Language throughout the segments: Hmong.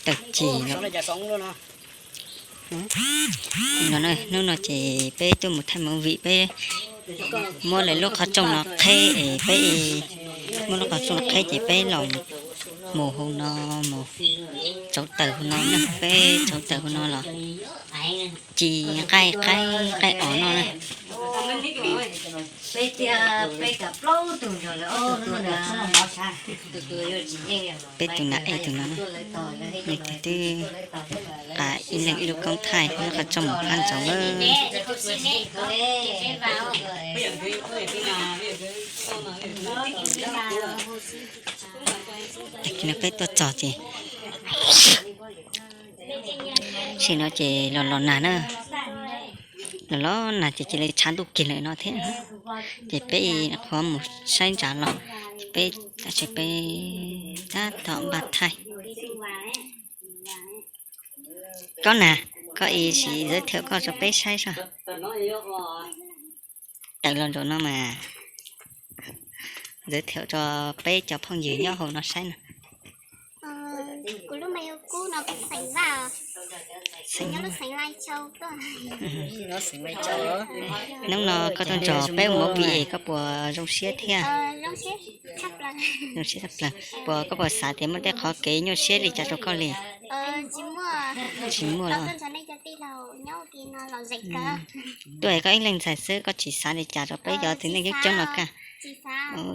Tawm cim no. Hnub no ces peb tuaj mus thaij movie, peb muab lawv lub qhov rooj no qheb es peb muab lub qhov rooj no qheb ces peb los mus hauv no, mus tsauv taws hauv no na, peb tsauv taws hauv no los ci nqaij qaib nqaij os noj na. Peb tus nas ej tus no, nws twb qas ib leeg ib lub koob thaij, lub qhov rooj mus phab ntsaud lawm. Tag kis no peb tuaj txog ces, tam sim no ces los los nag na, los los nag ces cia li tshav ntuj kiag lawm no thiab. Ces peb qhuav mus saib ntsa los, ces peb, tab sis peb tab tom npaj thaij. Koj na, koj ib sim giới thiệu koj rau peb saib soj. Tawm los nraum no mas giới thiệu rau peb cov phooj ywg nyob hauv no saib no. Hnub no koj tuaj nrog peb ua movie es koj puas zoo siab thiab? Zoo siab tshaj plaws. Puas, koj puas xav tias muaj tej qhov kev nyuaj siab li cas rau koj li? Tsis muaj los. Tuaj es koj ib leeg ntxhais xwb, koj tsis xav li cas rau peb cov txiv neej coob coob no kaj?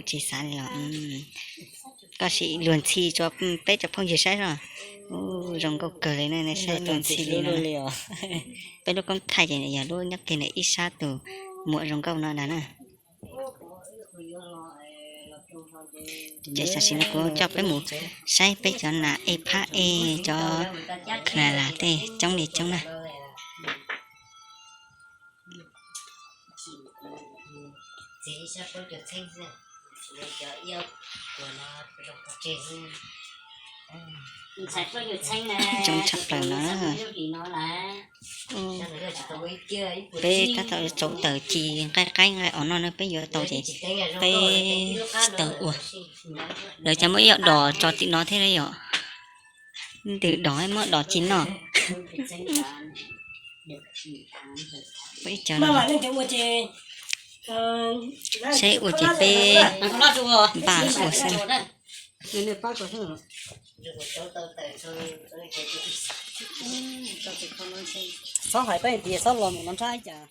Tsis xav li los. Koj sim luag ntxhi rau peb cov phooj ywg saib os. Zoo nkauj kawg li ne, saib luag ntxhi li no. Peb lub koob thaij ces yog lub nyob kiag ntawm ib sab tus muam zoo nkauj no ntag na. Ces tam sim no kuv coj peb mus saib peb cov nas ej phab ej, cov khalas tej coob li coob na. Coob tshaj plaws no. Peb tab tom tsauv taws ci nqaij qaib nqaij os noj na, peb yuav tau ces peb tsis tau ua. Lawv cas muab ib yam dos tso tim no thiab yom. Ntws dos muab dos ci noj. Saib ua ces peb npaj ua xwb. Txhob hais peb tias txhob los mus no nrab cas.